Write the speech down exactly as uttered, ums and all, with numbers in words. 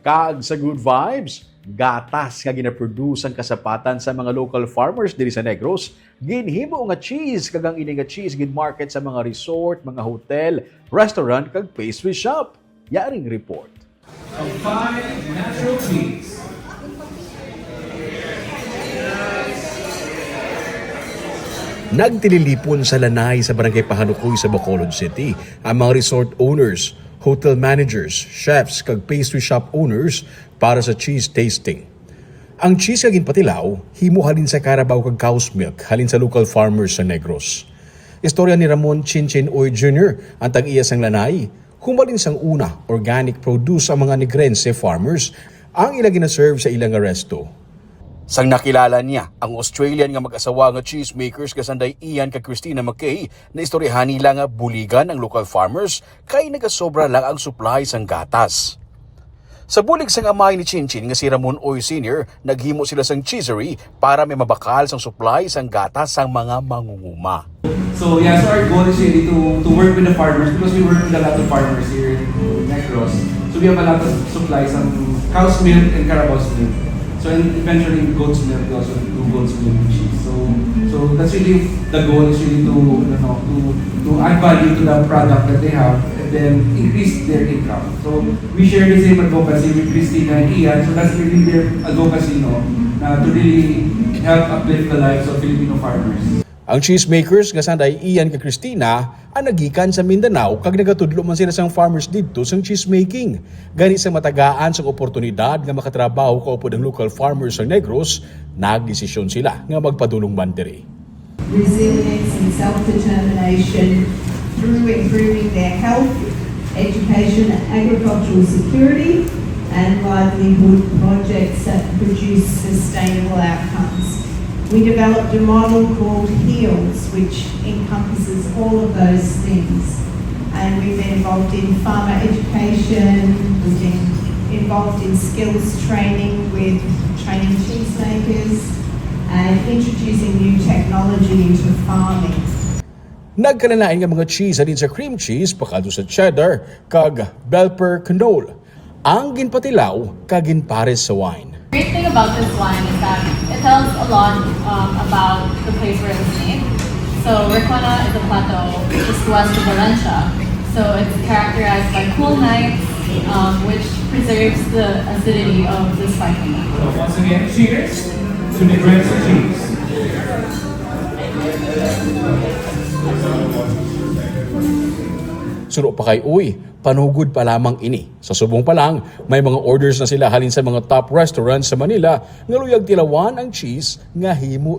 Kag sa good vibes, gatas nga ginaproduce sang kasapatan sa mga local farmers diri sa Negros, ginhimo nga cheese, kag ang ini nga cheese gin-market sa mga resort, mga hotel, restaurant, kag pastry shop. Yaring report. Of five natural cheese. Nagtililipon sa Lanay sa Barangay Pahanukoy sa Bacolod City ang mga resort owners, hotel managers, chefs, kag pastry shop owners para sa cheese tasting. Ang cheese nga ginpatilaw, himo halin sa carabao kag cow's milk halin sa local farmers sa Negros. Istorya ni Ramon Chinchin Uy Junior, ang tag-iya sang Lanay. Humalin sang una, organic produce ang mga Negrense farmers ang ila gina-serve sa ila nga resto. Sang nakilala niya ang Australian nga mag-asawa nga cheesemakers nga sanday Ian kag Christina McKay, naistoryahan nila nga buligan ang local farmers kay nagasobra lang ang supply sang gatas. Sa bulig sang amay ni Chinchin nga si Ramon Uy Senior, naghimo sila sang cheesery para may mabakal sang supply sang gatas sang mga mangunguma. So yeah, so our goal is really to, to work with the farmers because we work with a lot of farmers here in Negros. So we have a lot of supplies, some cow's milk and carabao's milk. So and eventually goat's milk, we also do goat's milk and cheese. So so that's really the goal is really to, you know, to to add value to the product that they have and then increase their income. So we share the same advocacy with Christina and Ian. So that's really their advocacy, no, na to really help uplift the lives of Filipino farmers. Ang cheesemakers nga sanday Ian kag Christina ang nagikan sa Mindanao kag nagatudlo man sila sang farmers didto sang cheese making. Gani sa matagaan sang oportunidad nga makatrabaho kaupod ang local farmers sa Negros, nagdesisyon sila nga magpadulong man diri. Resilience and self-determination through improving their health, education, agricultural security, and livelihood projects that produce sustainable outcomes. We developed a model called HEALS, which encompasses all of those things. And we've been involved in farmer education, we've been involved in skills training with training cheesemakers, and introducing new technology into farming. Nagkalain-lain nga mga cheese halin sa cream cheese pakadto sa cheddar kag bel per canola ang ginpatilaw kag ginpares sa wine. Great thing about this wine is that it tells a lot, um, about the place where it was made. So Requena is a plateau just west of Valencia. So it's characterized by cool nights, um, which preserves the acidity of the sparkling wine. So once again, cheers to the Grense cheese. Suno pa kay uy, panugod pa lamang ini. Sa subong pa lang, may mga orders na sila halin sa mga top restaurants sa Manila nga luyag tilawan ang cheese nga himo